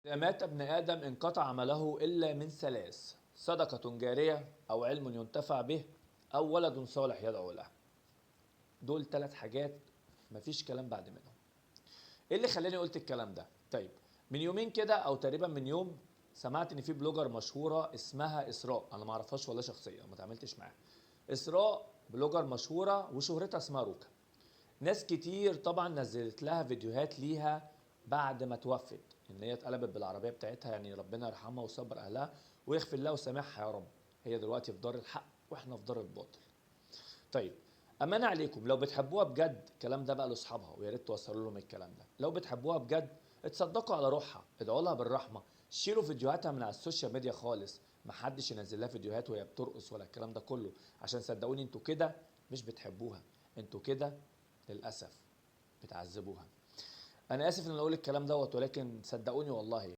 إذا مات ابن آدم انقطع عمله إلا من ثلاث: صدقة جارية، أو علم ينتفع به، أو ولد صالح يدعو له. دول ثلاث حاجات مفيش كلام بعد منهم. ايه اللي خلاني قلت الكلام ده؟ طيب، من يومين كده او تقريبا من يوم سمعت ان في blogger مشهورة اسمها اسراء، انا ما اعرفهاش والله شخصيا، ما اتعاملتش معاها. اسراء blogger مشهورة وشهرتها اسمها روكا. ناس كتير طبعا نزلت لها فيديوهات ليها بعد ما توفت، ان هي اتقلبت بالعربية بتاعتها، يعني ربنا يرحمها ويصبر اهلها ويغفر لها ويسامحها يا رب. هي دلوقتي في دار الحق واحنا في دار الباطل. طيب، امانه عليكم لو بتحبوها بجد، الكلام ده بقى لاصحابها ويا ريت توصلوا لهم الكلام ده، لو بتحبوها بجد اتصدقوا على روحها، ادعوا لها بالرحمه، شيلوا فيديوهاتها من على ال social media خالص، محدش ينزل لها فيديوهات وهي بترقص ولا الكلام ده كله، عشان صدقوني انتوا كده مش بتحبوها، انتوا كده للاسف بتعذبوها. انا اسف ان انا اقول الكلام دوت، ولكن صدقوني والله.